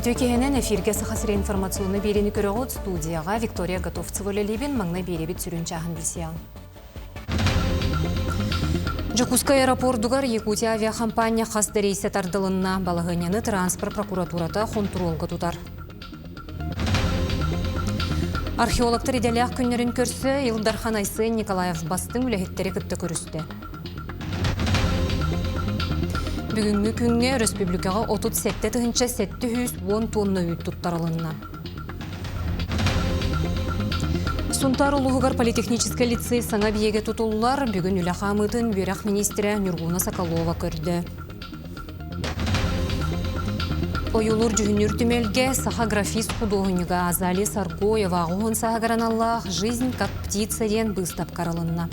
Үтүө киһинэн эфиргэ Саха сирэ информационнай биэриини көрөҕүт. Студияҕа Виктория Готовцева үлэлиибин. Маҥнай биэрэбит сүрүн чааһын билсиэҕиҥ. Дьокуускай аэропордугар Якутия авиахампаанньа хас да рейсэ тардылынна. Балаһыанньаны транспорт прокуратурата хонтуруолга тутар. Археологтар идэлээх күннэрин көрсө Ил Дархан Айсен Николаев бастыҥ үлэһиттэри кытта көрүстэ. Бүгүҥҥү күҥҥэ өрөспүүбүлүкэҕэ 37 710 тонна үүт туттарылынна. Сунтаар улууһугар политехническэй лицей саҥа биэгэ тутуллар. Бүгүн үлэ хаамыытын үөрэх миниистирэ Нюргуна Соколова көрдө. Ойуулуур-дьүһүннүүр түмэлгэ саха графист худуоһунньуга Азалия Саргоева уһун сааһыгар аналлаах «Жизнь как птица» диэн быыстапка арылынна.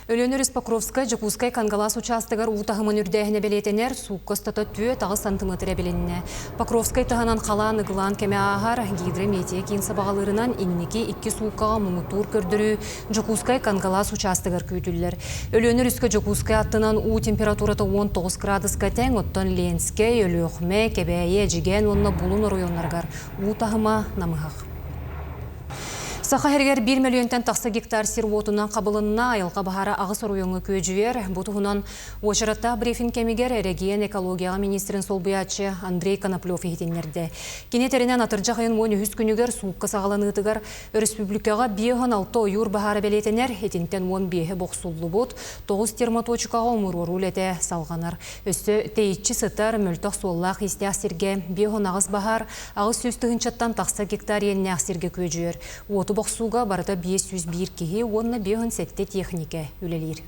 Өлөөн өрүс Покровскай, Дьокуускай Кангалаас учаастагар уу таһымын үрдээһинэ бэлиэтэнэр, суукка устата 4-8 сантыметр эбилиннэ. Покровскай таһынан халаан ыгылаан кэмэ ааһар, гидрометео киин сабаҕалыырынан инники икки сууккаҕа муҥутуур көрдөрүү Дьокуускай Кангалаас учаастагар күүтүллэр. Өлүөнэ өрүскэ Дьокуускай аттынан уу температурата 19 градуска тэҥ, оттон Ленскэй, Өлүөхүмэ, Кэбээйи, Эдьигээн уонна Булун оройуоннарыгар уу таһыма намыһах. Саха сиригэр биир мөлүйүөнтэн тахса гектар сир уотунан хабылынна, айылҕа баһаара аҕыс оройуоҥҥа күөдьүйэр. Бу туһунан уочараттаах брифинг кэмигэр эрэгийиэн экологияҕа министрин солбуйааччы Андрей Коноплев иһитиннэрдэ. Кини этэринэн, атырдьах ыйын 13 күнүгэр суукка саҕаланыытыгар Өрөспүүбүлүкэҕэ 56 ойуур баһаара бэлиэтэнэр, итинтэн 15-и бохсуллубут, 9 термотуочукаҕа умуруоруу үлэтэ салҕанар. Өссө тэйиччи сытар, мөлтөх суоллаах-иистээх сиргэ 58 баһаар 800 тыһыынчаттан тахса гектар иэннээх сиргэ күөдьүйэр. Уоту бохсууга барыта 501 киһи уонна 57 техникэ үлэлиир.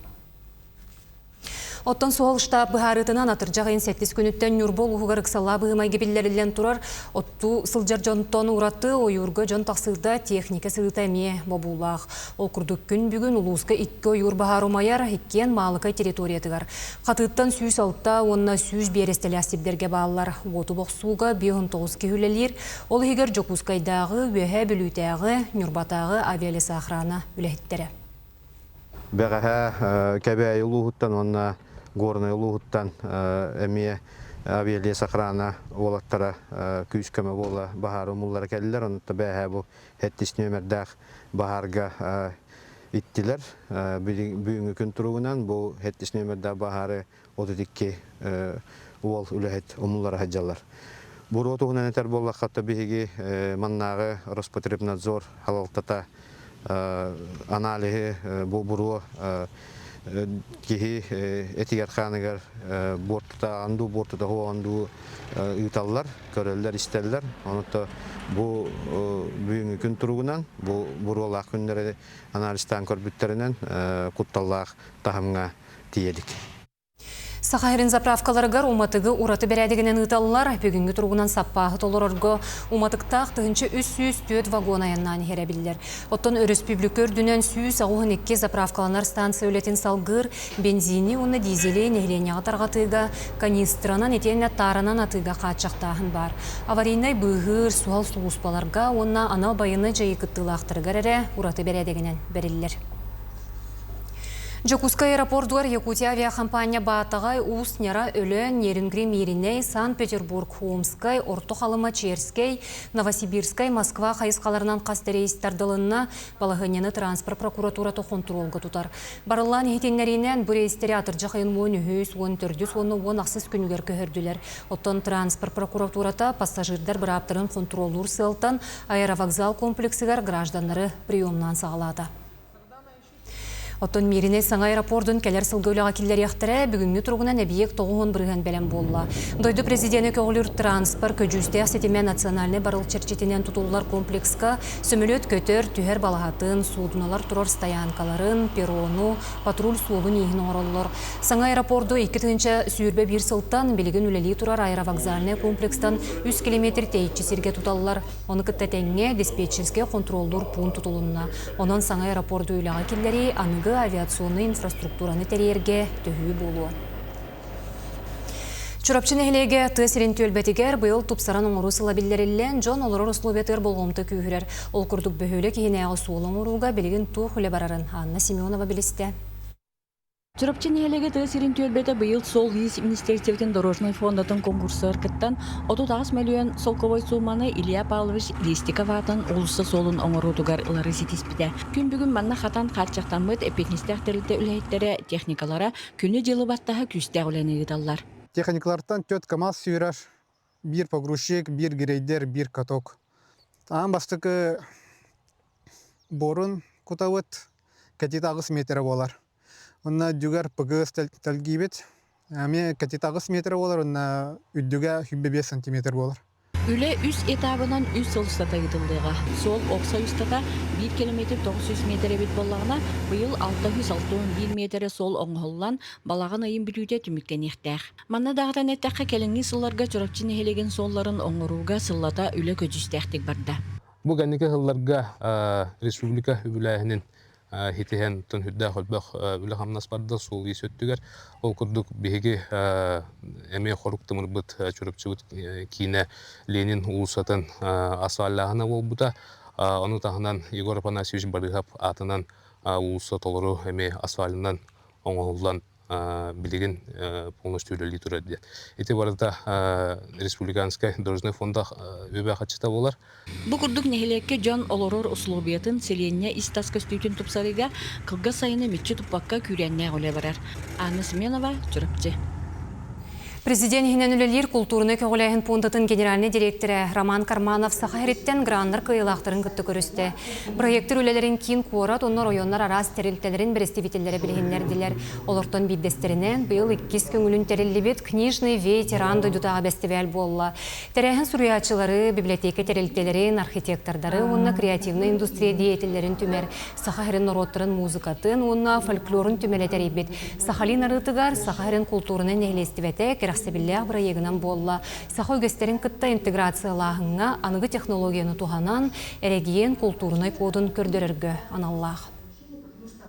Оттон суһал штаб быһаарыытынан атырдьах ыйын сэттис күнүттэн Ньурба улууһугар ыксаллаах быһыы-майгы биллэриллэн турар. Оттуу сылдьар дьонтон ураты ойуурга дьон тахсыыта, техника сырыыта эмиэ бобуулаах. Ол курдук күн бүгүн улууска икки ойуур баһаар умайар, иккиэн Маалыкай территориятыгар. Хатыыттан 106 уонна 100 биэрэстэлээх сирдэргэ бааллар. Уоту бохсууга 59 киһи үлэлиир. Ол иһигэр Дьокуускайдааҕы, Үөһээ Бүлүүтээҕи, Ньурбатааҕы авиалесоохрана үлэһиттэрэ. Бэҕэһээ Кэбээйи улууһуттан уонна Горнай улууһуттан эмиэ авиалесохрана уолаттара күүс-көмө буола баһаары умуллара кэллилэр. Онуттан бэҕэһээ бу сэттис нүөмэрдээх баһаарга иттилэр. Бүгүҥҥү күн туругунан бу сэттис нүөмэрдээх баһаары 32 уол үлэһит умуллара сылдьаллар. Буруо туһунан этэр буоллахха, биһиги маннааҕы Роспотребнадзор салалтата аналиһы бу буруо киһи этигэр-хааныгар буортута анду буортута хуоҕан дуу ыыталлар, көрөллөр, истэллэр. Онута бу бүгүҥҥү күн туругунан бу буруолаах күннэри анализтаан көрбүттэринэн кутталлаах таһымҥа тиийэдик. Саха сирин заправкаларыгар уматыгы ураты бэрээдэгинэн ыыталлар. Бүгүҥҥү туругунан саппааһы толорорго уматыктаах 1304 вагон айаннаан иһэрэ биллэр. Оттон өрөспүүбүлүкэ үрдүнэн 182 заправкаланар станция үлэтин салгыыр, бензини уонна дизели нэһилиэнньэҕэ тарҕатыыга, канистранан итиэннэ тааранан атыыга хааччахтааһын баар. Аварийнай быыһыыр, суһал сулууспаларга уонна анал байыаннай дьайыы кыттыылаахтарыгар эрэ ураты бэрээдэгинэн бэриллэр. Дьокуускай аэропордугар Якутия авиахампаанньа Баатаҕай, Уус Ньара, Өлөөн, Нерюнгри, Мииринэй, Санкт-Петербург, Омскай, Орто Халыма, Черскэй, Новосибирскай, Москва хайысхаларынан хас да рейс тардылынна, балаһыанньаны транспорт прокуратурата хонтуруолга тутар. Барыллаан иһитиннэриинэн, бу рейстэри атырдьах ыйын 13, 14 уонна 18 күнүгэр көһөрдүлэр. Оттон транспорт прокуратурата пассажирдар бырааптарын хонтуруоллуур сыалтан аэровокзал комплексыгар гражданнары приемнаан саҕалаата. Оттон Мииринэй саҥа аэропордун кэлэр сылга үлэҕэ киллэриэхтэрэ, бүгүҥҥү туругунан эбийиэк 90% бэлэм буолла. Дойду президенэ көҕүлүүр транспорт көдьүүстээх ситимэ национальнай барыл чэрчитинэн тутуллар комплекска сөмөлүөт көтөр, түһэр балаһатын, суудуналар турар стоянкаларын, перрону, патруль суолун-ииһин оҥороллор. Саҥа аэропорду 2021 сылтан билигин үлэлии турар аэровокзальнай комплекстан 3 километр тэйиччи сиргэ туталлар. Ону кытта тэҥҥэ диспетчерскэй хонтуруоллуур пуун тутулунна. Онон саҥа аэропорду үлэҕэ киллэрии аныгы авиационнай инфраструктураны тэрийэргэ төһүү буолуо. Чурапчы нэһилиэгэ тыа сирин түөлбэтигэр быйыл тупсаран оҥоруу сыла биллэриллэн, дьон олорор условиятыгар болҕомто күүһүрэр. Ол курдук бөһүөлэк иһинээҕи суол оҥорууга билигин туох үлэ барарын Анна Семенова билистэ. Чурапчы нэһилиэгэ тыа сирин түөлбэтэ быйыл суол-иис министиэристибэтин дорожнай фондатын конкурсугар кыттан, 38 мөлүйүөн солкуобай сууманы Илья Павлович Листиков аатын уулусса суолун оҥоруутугар ылары ситиспитэ. Күн бүгүн манна хатан хааччахтаммыт эппиэтинэстээх тэрилтэ үлэһиттэрэ, техникалара күнү-дьылы баттаһа күүстээх үлэни ыыталлар. Техникалартан түөрт КАМАЗ сүүрэр, биир погрузчик, биир грейдер, биир каток. Аан бастакы буорун кутабыт, кэтит 8 метрэ буолар. Онно үрдүгэр ПГС тэлгиибит. Эмиэ кэтит 8 метр буолар, уонна үрдүгэ 25 сантиметр буолар. Үлэ үс этабынан үс сыл устата ыытыллыаҕа. Суол уопсай устата 1 километр 900 метр эбит буоллаҕына, быйыл 661 миэтэрэ суол оҥоһуллан, балаҕан ыйын бүтүүтэ түмүктэниэхтээх. Манна даҕатан эттэххэ, кэлиҥҥи сылларга Чурапчы нэһилиэгин суолларын оҥорууга сыллата үлэ көдьүүстээхтик барда. Бу кэнники сылларга республика үбүлээһинин хитиһэн тон үрдээх өлбөх үлэ-хамнас барда суол-иис өттүгэр. Ол курдук биһиги эмиэ хорук тымырбыт Чурапчыбыт киинэ Ленин уулуссатын асфальлааһына буолбута. Ону таһынан Егор Афанасьевич Барыһап аатынан уулусса толору эмиэ асфальынан оҥоһуллан билигин полностью үлэлии турар диэн. Ити барыта республиканскай дорожный фонда үбэ хаччыта буолар. Бу курдук нэһилиэккэ дьон олорор усулуобуйатын, сэлиэнньэ ис-тас көстүүтүн тупсарыыга кылгас сайыны мүччү туппакка күүрээннээх үлэ барар. Анна Семенова, Чурапчы. Президент иһинэн үлэлиир култуурунай көҕүлээһин пуондатын генеральнай дириэктэрэ Роман Карманов Саха сириттэн граннар кыайыылаахтарын кытта көрүстэ. Проектор үлэлэрин киин куорат уонна оройуоннар араас тэрилтэлэрин бэрэстэбиитэллэрэ билиһиннэрдилэр. Олортон биирдэстэринэн быйыл иккис көҥүлүн тэриллибит «Книжный ветеран» дойдутааҕы бэстибээл буолла. Тэрээһин суруйааччылары, библиотека тэрилтэлэрин, архитектордары уонна креативнай индустрия деятеллэрин түмэр Саха сирин норуоттарын музыкатын уонна фольклорун түмэлэ тэрийбит Сахалин арыытыгар Саха сирин култуурунай нэһилиэстибэтэ кэрэхсэбиллээх бырайыагынан буолла. Саха үгэстэрин кытта интеграциялааһыҥҥа аныгы технологияны туһанан, эрэгийиэн култуурунай кодун көрдөрөргө аналлаах.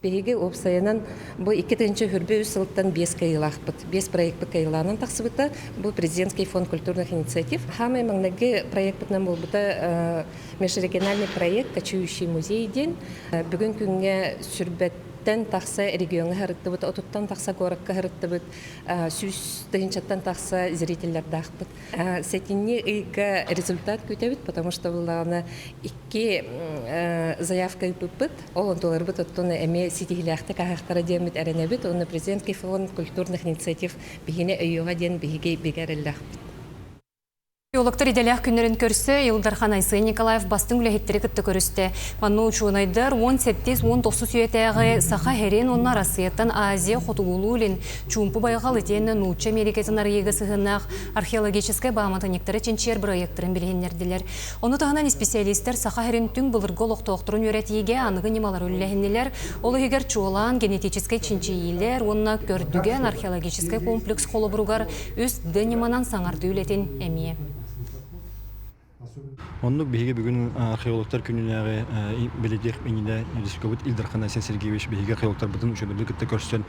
Биһиги уопсайынан бу 2023 сылтан биэс кыайыылаахпыт. Биэс проекпыт кыайыылаанан тахсыбыта. Бу Президентский фонд культурных инициатив. Хаамай маҥнайгы проекпытынан буолбута межрегиональный проект «Кочующий музей» диэн. Бүгүн күҥҥэ сүрбэттэн тахса региоҥҥа сырыттыбыт, отуттан тахса куоракка сырыттыбыт. 100 тыһыынчаттан тахса зрителлэрдаахпыт. Сэтинньи ыйга результат күүтэбит, потому что буллаҕына икки заявка ыыппыппыт. Ол онтуларбыт оттон эмиэ ситиһилээхтик аһахтара диэммит эрэнэбит. Уонна президентский фонд культурных инициатив биһини өйүөҕэ диэн биһиги бигэ эрэллээхпит. Геологтар идэлээх күннэрин көрсө Ил Дархан Айсен Николаев бастыҥ үлэһиттэри кытта көрүстэ. Манна учуонайдар 18-19 үйэтээҕи Саха Һэрин уонна Арассыйаттан Азия хотугулуу-илин Чуумпу байҕал итиэннэ Нуучча Америкатын арыйыыга сыһыаннаах археологическай бааматынньыктары чинчийэр бырайыактарын билиһиннэрдилэр. Ону таһынан исписэлиистэр Саха Һэрин түҥ былыргы олохтоохторун үөрэтиигэ аныгы ньымалары үллэһиннилэр. Ол иһигэр чуолаан генетическэй чинчийиилэр уонна көрдүгэн археологическай комплекс холобуругар үс Д ньыманан саҥардыы үлэтин эмиэ. Оннук биһиги бүгүн археологтар күнүнээҕи бэлиэтиэх иннинэ республикабыт Ил Дархан Айсен Сергеевич биһиги археологтарбытын учуонайдары кытта көрсөн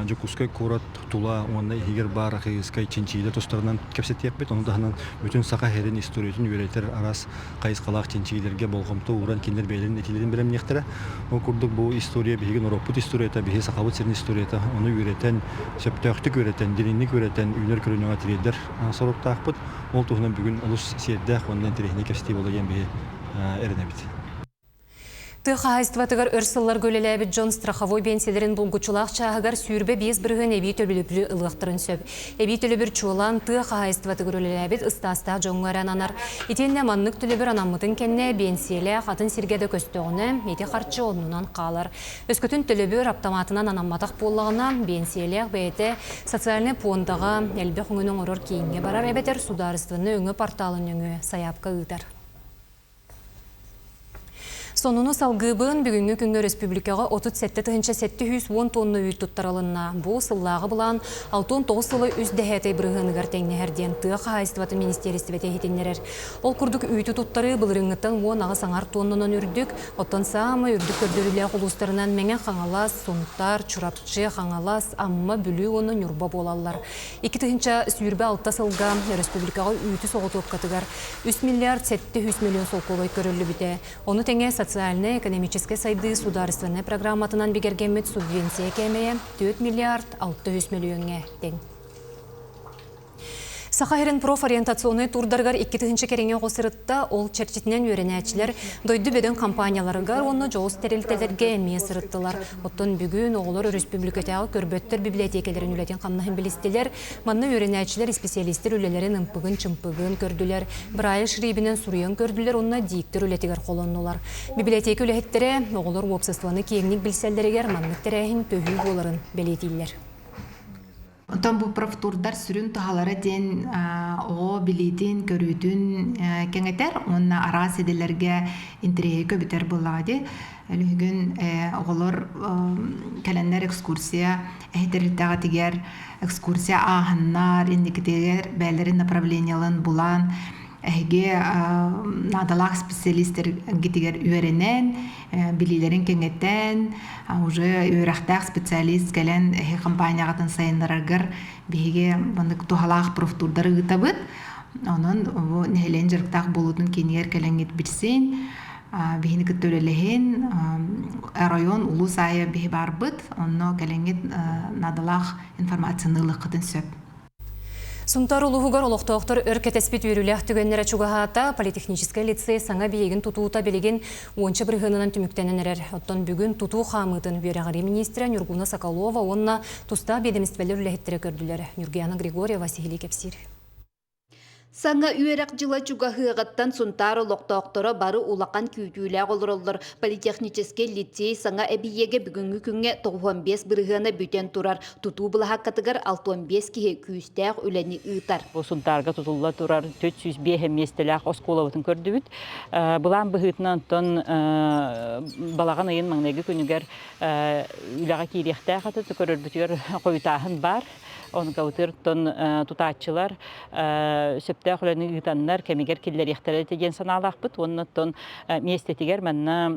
Дьокуускай куорат тула уонна иһигэр баар археологическай чинчийиилэр тустарынан кэпсэтиэхпит. Ону таһынан бүтүн Саха сирин историятын үөрэтэр араас хайысхалаах чинчийиилэргэ болҕомто ууран кинилэр бэйэлэрин этиилэрин бэлэмниэхтэрэ. Ол курдук бу история биһиги норуоппут историята, биһи сахабыт сирин историята, ону үөрэтэн, сөптөөхтүк үөрэтэн, дириҥник үөрэтэн үүнэр көлүөнэҕэ тириэрдэр соруктаахпыт. Ол туһунан бүгүн олус сиэрдээх уонна интэриэһинэй кэпсэтии буолла диэн биһи эрэнэбит. Тыа хаһаайыстыбатыгар өр сылларга үлэлээбит дьон страховой биэнсийэлэрин булгуччулаах чааһыгар 25% эбии төлөбүрү ылыахтарын сөп. Эбии төлөбүр чуолаан тыа хаһаайыстыбатыгар үлэлээбит ыстаастаах дьоҥҥо эрэ ананар. Итиэннэ маннык төлөбүр анаммытын кэннэ биэнсийэлээх атын сиргэ да көстөҕүнэ, ити харчы оннунан хаалар. Өскөтүн төлөбүр аптамаатынан анамматах буоллаҕына, биэнсийэлээх бэйэтэ социальнай пуондаҕа элбэх өҥөнү оҥорор кииҥҥэ барар эбэтэр судаарыстыбаннай өҥө порталын нөҥүө сайаапка ыытар. Сонуну салгыыбын бүгүҥҥү күҥҥэ өрөспүүбүлүкэҕэ 37 710 тонна үүт туттарылынна. Бу сыллааҕы былаан 69 сылы үс дэһээтэй бырыһыаныгар тэҥнэһэр диэн тыа хаһаайыстыбатын министиэристибэтэ иһитиннэрэр. Ол курдук үүтү туттарыы былырыыҥҥыттан 18 аҥар тоннанан үрдүк, оттон саамай үрдүк көрдөрүүлээх улуустарынан Мэҥэ Хаҥалас, Сунтаар, Чурапчы, Хаҥалас, Амма, Бүлүү уонна Ньурба буолаллар. 2026 сылга өрөспүүбүлүкэҕэ үүтү соҕотуопкатыгар 3 миллиард 700 миллион солкуобай көрүллүбүтэ. Ону тэҥэ. социальнай-экономическай сайдыы судаарыстыбаннай программатынан бигэргэммит субвенция кээмэйэ 4 миллиард 600 мөлүйүөҥҥэ тэҥ. Саха сирин профориентационнай туурдарыгар 2000 кэриҥэ оҕо сырытта, ол чэрчитинэн үөрэнээччилэр дойду бөдөҥ компанияларыгар уонна дьоҕус тэрилтэлэргэ эмиэ сырыттылар. Оттон бүгүн оҕолор өрөспүүбүлүкэтээҕи көрбөттөр библиотекэлэрин үлэтин-хамнаһын билистилэр. Манна үөрэнээччилэр исписэлиистэр үлэлэрин ымпыгын-чымпыгын көрдүлэр, Брайль шрибинэн суруйан көрдүлэр уонна диктор үлэтигэр холоннулар. Библиотека үлэһиттэрэ оҕолор уопсастыбаны киэҥник билсэллэригэр маннык тэрээһин төһүү буоларын бэлиэтииллэр. Оттон бу профтурдар сүрүн туһалара диэн оҕо билиитин, көрүүтүн кэҥэтэр уонна араас идэлэргэ интэриэһи көбүтэр буоллаҕа дии. Өлүһүгүн оҕолор кэлэннэр экскурсия эһитэрилтэҕитигэр экскурсия ааһаннар, инникитигэр бэйэлэрин направлениеларын булан эһиги наадалаах специалистэргитигэр үөрэнэн, билиилэрин кэҥэтэн, уже үөрэхтээх специалист кэлэн эһи компанияҕытын сайыннараргар биһиги маннык туһалаах профтурдары ыытабыт. Онон бу нэһилиэн дьарыктаах буолуутун киинигэр кэлэҥҥит билсин, биһини кытта үлэлэһин, район улуус аайы биһи баарбыт, онно кэлэҥҥит наадалаах информацияны ылыаххытын сөп. Сунтаар улууһугар олохтоохтор өр кэтэспит үөрүүлээх түгэннэрэ чугаһаата. Политехническэй лицей саҥа биһигин тутуута билигин уонча бырыһыанынан түмүктэнэн эрэр. Оттон бүгүн тутуу хаамыытын үөрэҕирии миниистирэ Нюргуна Соколова уонна тустаах биэдэмистибэлэр үлэһиттэрэ көрдүлэр. Нюргуяна Григорьева сиһилии кэпсиир. Саҥа үөрэх дьыла чугаһыаҕыттан Сунтаар олохтоохторо бары улахан күүтүүлээх олороллор. Политехническэй лицей саҥа эбийиэгэ бүгүҥҥү күҥҥэ 95 бырыһыана бүтэн турар. Тутуу былаһааккатыгар 65 киһи күүстээх үлэни ыытар. Бу Сунтаарга тутулла турар 405 миэстэлээх оскуолабытын көрдүбүт. Былаан быһыытынан оттон балаҕан ыйын маҥнайгы күнүгэр үлэҕэ киириэхтээх этэ. Көрөрбүтүгэр хойутааһын баар. Онкабытыттан тутааччылар сөптөөх үлэни ыытаннар кэмигэр киллэриэхтэрэ этэ диэн санаалаахпыт. Уонна оттон миэстэтигэр манна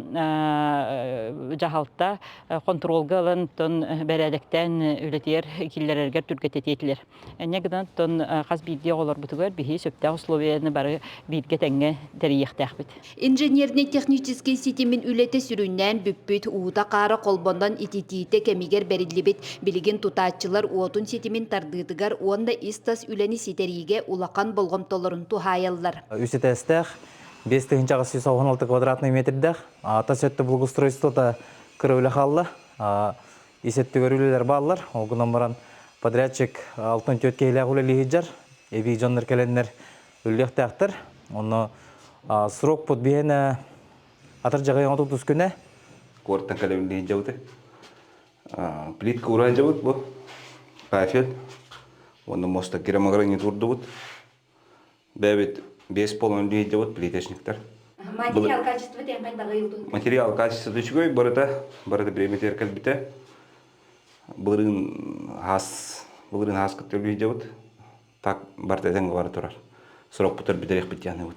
дьаһалта хонтуруолга ылан оттон бэрээдэктээн үлэтигэр киллэрэргэр түргэтэтиэтилэр. Энньэ гынан оттон хас биирдии оҕолорбутугар биһи сөптөөх условияны бары бииргэ тэҥҥэ тэрийиэхтээхпит. Инженернэй-техническэй ситимин үлэтэ сүрүннээн бүппүт, уута-хаара холбонон ититиитэ кэмигэр бэриллибит. Билигин тутааччылар уотун ситимин тардыытыгар уонна ис-тас үлэни ситэриигэ улахан болҕомтолорун туһаайаллар. Үс этээстээх, 5896 квадратный метрдээх, тас өттө благоустройствота кыра үлэ хаалла. Ис өттүгэр үлэлэр бааллар. Ол гынан баран подрядчик 64 киһилээх үлэлии сылдьар. Эбии дьоннор кэлэннэр үллүөхтээхтэр. Онно срокпут биһиэнэ атырдьаҕы отутус күнэ. Куораттан кэлэбин диэн дьабыты. Плитка ураан дьабыт бу. Кафель. Уонна моста керамогранит урдубут. Бэбит 5 полон диэн дьабыт плиточниктар. Материал качество тен хайдаҕый Материал качество үчүгэй барыта, барыта бириэмэтигэр кэлбитэ. Былырыын хас былырыын хас кытта дьабыт. Так барыта этэҥҥэ бара турар. Сорохпутар бүтэриэхпит диэн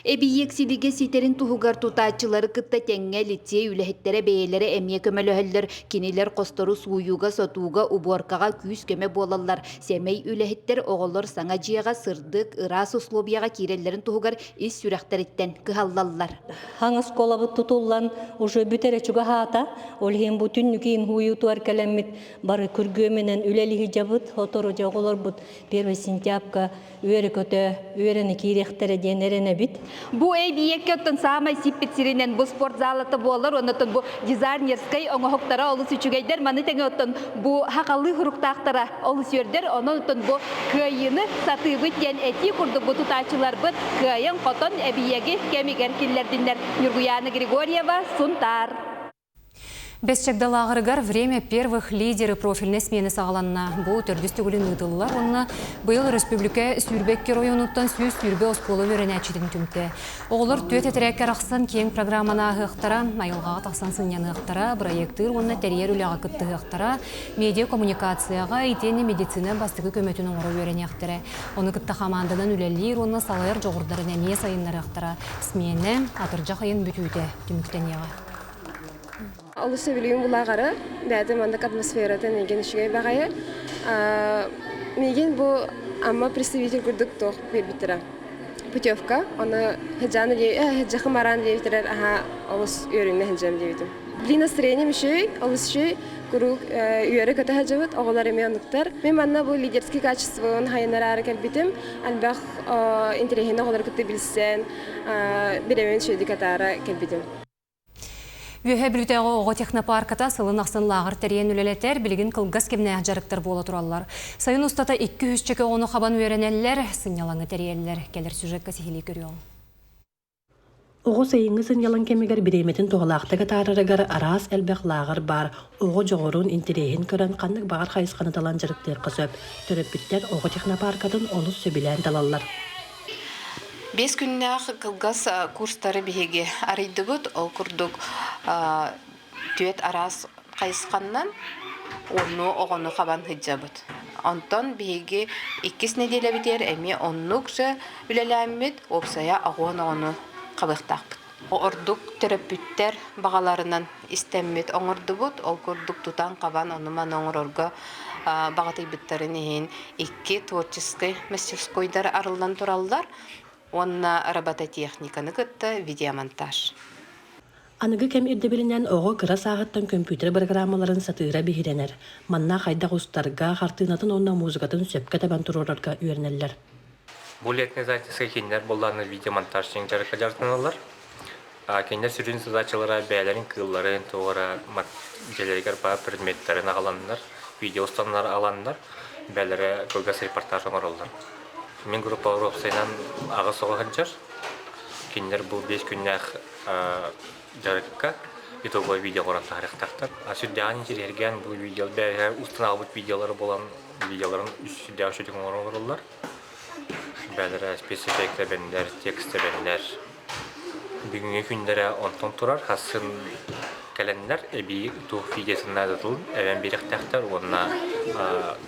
Эбийиэк силигэ ситэрин туһугар тутааччылары кытта тэҥҥэ лицей үлэһиттэрэ бэйэлэрэ эмиэ көмөлөһөллөр. Кинилэр хостору сууйууга-сотууга, убуоркаҕа күүс-көмө буолаллар. Сэмэй үлэһиттэр оҕолор саҥа дьиэҕэ сырдык, ыраас условияҕа киирэллэрин туһугар ис сүрэхтэриттэн кыһаллаллар. Хаҥ оскуолабыт тутуллан уже бүтэрэ чугаһаата. Ол иһин бу түннүкийн хуйуутугар кэлэммит бары күргүөмүнэн үлэлиһи дьабыт, отору дьэ оҕолорбут Первый сентябрьга үөрэ-көтө үөрэнэ киириэхтэрэ диэн эрэнэбит. Бу эбийиэккэ оттон саамай сиппит сиринэн бу спорт залата буолар, оннотон бу дизайнерскай оҥоһуктара олус үчүгэйдэр, маны тэҥэ оттон бу хахалыы хуруктаахтара олус үөрдэр, онон оттон бу кыайыыны сатыыбыт диэн этии курдук бу тутааччыларбыт кыайан-хотон эбийиэги кэмигэр киллэрдиннэр. Ньургуйаана Григорьева, Сунтаар. Бэс чагда лааҕырыгар «Время первых лидеры» профильнай смены саҕаланна. Бу төрдүс төгүлүн ыытыллар уонна быйыл өрөспүүбүлүкэ 22 оройуонуттан 120 оскуола үөрэнээччитин түмтэ. Оҕолор түөрт этэрээккэ арахсан киэҥ программаны ааһыахтара, айылҕаҕа тахсан сынньаныахтара, бырайыактыыр уонна тэрийэр үлэҕэ кыттыһыахтара, медиа-коммуникацияҕа итиэннэ медицина бастакы көмөтүн оҥоро үөрэниэхтэрэ. Ону кытта хамаанданан үлэлиир уонна салайар дьоҕурдарын эмиэ сайыннарыахтара. Сменэ атырдьах ыйын бүтүүтэ түмүктэниэҕэ. Олус сөбүлүүм булааҕары, бэйэтэ маннык атмосфератын миигин үчүгэй баҕайы. Миигин бу Амма представитель курдук туох биэрбиттэрэ. путевка, оны хыджан хыджахым аран диэбитэрэр аха олус үөрүннэ хыджам диэбитим. Блин настроением үчүгэй, олус үчүгэй, куруук үөрэ көтө сылдьабыт, оҕолор эмиэ оннуктар. Мин манна бу лидерский качествобын хайыннараары кэлбитим, элбэх интэриэһинэй оҕолору кытта билсэн, бирэбин үчүгэйдик атаара кэлбитим. Үөһээ Бүлүүтээҕи оҕо технопарката сылын ахсын лааҕыр тэрийэн үлэлэтэр, билигин кылгас кэмнээх дьарыктар буола тураллар. Сайын устата 200 чөкө оҕону хабан үөрэнэллэр, сынньалаҥы тэрийэллэр. Кэлэр сюжекка сиһилии көрүөҕүҥ. Оҕо сайыҥҥы сынньалаҥ кэмигэр бириэмэтин туһалаахтык атаарарыгар араас элбэх лааҕыр баар. Оҕо дьоҕурун, интэриэһин көрөн ханнык баҕар хайысханы талан дьарыктыахха сөп. Төрөппүттэр оҕо технопаркатын олус сөбүлээн талаллар. Биэс күннээх кылгас курстары биһиги арыйдыбыт. Ол курдук түөрт араас хайысханнан онну оҕону хабан сылдьабыт. Онтон биһиги иккис нэдиэлэбитигэр эмиэ оннук же үлэлээммит, уопсайа оҕуон оҕону хабыахтаахпыт. Ордук төрөппүттэр баҕаларынан истэммит оҥордубут. Ол курдук тутан-хабан ону-маны оҥорорго баҕатыйбыттарын иһин икки творческай мастерскойдар арыллан тураллар уонна робототехниканы кытта видеомонтаж. Аныгы кэм ирдэбилинэн оҕо кыра сааһыттан көмпүүтэр бырагыраамаларын сатыыра биһирэнэр. Манна хайдах устарга, хартыынатын уонна музыкатын сөпкө табан туруорарга үөрэнэллэр. Бу летний зайцевскай кинилэр буоллаҕына видеомонтаж диэн дьарыкка дьарыктаналлар. Кинилэр сүрүн задачалара бэйэлэрин кыылларын, туох эрэ дьиэлэригэр баар предметтэрин аҕаланнар, видео устаннар аҕаланнар, бэйэлэрэ кылгас репортаж оҥороллор. Мин группалар уопсайынан аҕыс оҕо сылдьар. Кинилэр бу биэс күннээх дьарыкка итоговай видео оҥорон таһаарыахтаахтар. Сүрдээҕин интириэһиргээн бу видео бэйэлэрэ устан аҕалбыт видеолара буолан видеоларын сүрдээх үчүгэйдик оҥорон олороллор. Бэйэлэрэ спецэффект эбэннэр, текст эбэннэр. Бүгүҥҥү күннэрэ онтон турар, хассын кэлэннэр эбии туох видеотын наадатын эбэн биэриэхтээхтэр уонна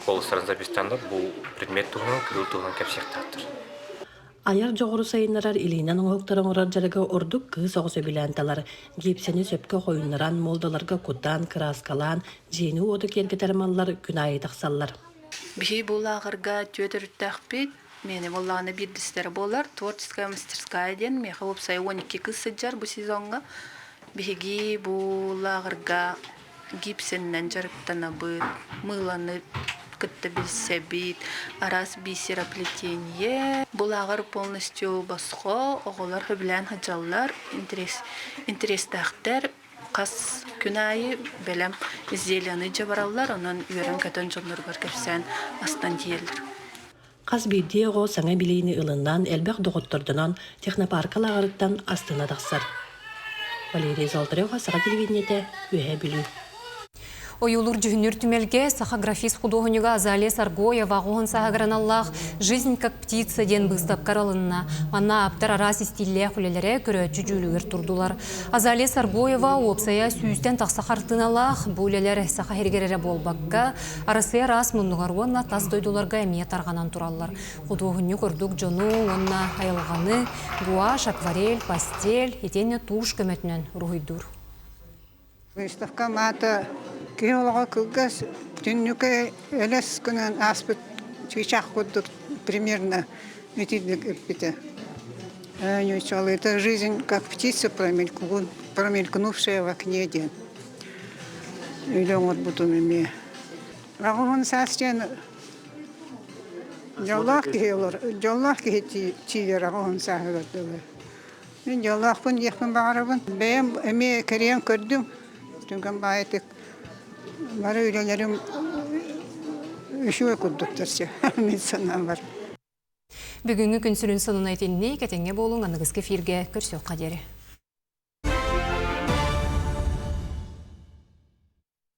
куоластарын запистаннар бу предмет туһунан, кыыл туһунан кэпсиэхтээхтэр. Айар дьоҕуру сайыннарар илиинэн оҥоһуктары оҥорор дьарыгы ордук кыыс оҕо сөбүлээн талар. Гипсэни сөпкө хойуннаран, муолдаларга кутан, кырааскалаан, дьиэни-уоту киэргэтэр маллар күн аайы тахсаллар. Биһи бу лааҕырга түөрт өрүттээхпит. Миэнэ буоллаҕына биирдэстэрэ буолар. Творческая мастерская диэн миэхэ уопсайа 12 кыыс сылдьар бу сезоҥҥа. Биһиги бу лааҕырга гипсэннэн дьарыктанабыт, мыыланы кытта билсэбит, араас бисероплетение. Бу лааҕыр полностью босхо, оҕолор сөбүлээн сылдьаллар, интэриэстээхтэр. Хас күн аайы бэлэм изделиены дьабараллар, онон үөрэн-көтөн дьонноругар кэпсээн астан тиийэллэр. Хас биирдии оҕо саҥа билиини ылынан, элбэх доҕоттордонон технопарка лааҕырыттан астына тахсар. Валерия Золотарева, Саха телевидениетэ, Үөһээ Бүлүү. Ойуулуур дьүһүннүүр түмэлгэ саха графист худуоһунньуга Азалия Саргоева оҕуһун сааһыгар аналлаах «Жизнь как птица» диэн быыстапка арылынна. Манна ааптар араас истииллээх үлэлэрэ көрөөччү дьүүлүгэр турдулар. Азалия Саргоева уопсайа сүүстэн тахса хартыыналаах бу үлэлэр саха сиригэр эрэ буолбакка, Арассыыйа араас муннугар уонна тас дойдуларга эмиэ тарҕанан тураллар. Худуоһунньук ордук дьону уонна айылҕаны гуашь, акварель, пастель итиэннэ тушь көмөтүнэн уруһуйдуур. Выставка маата киһи олоҕо кылгас, түннүкэ элэс гынан ааспыт чыычаах курдук примерно итинник эппитэ. Это жизнь как птица промелькнувшая в окне диэн үлэ оҥорбутум эмиэ. Аҕыһын саас диэн дьоллоох киһи олор, дьоллоох киһи тиийэр аҕыһын сааһыгар дылы. Мин дьоллоохпун диэхпин баҕарабын. Бэйэм эмиэ кэрийэн көрдүм. Түгэн баайытык бары үлэлэрим үчүгэй курдуктар мин санаабар. Бүгүҥҥү күн сүрүн сонуна итинник, этэҥҥэ буолуҥ, аныгыскы эфиргэ көрсүөххэ диэри.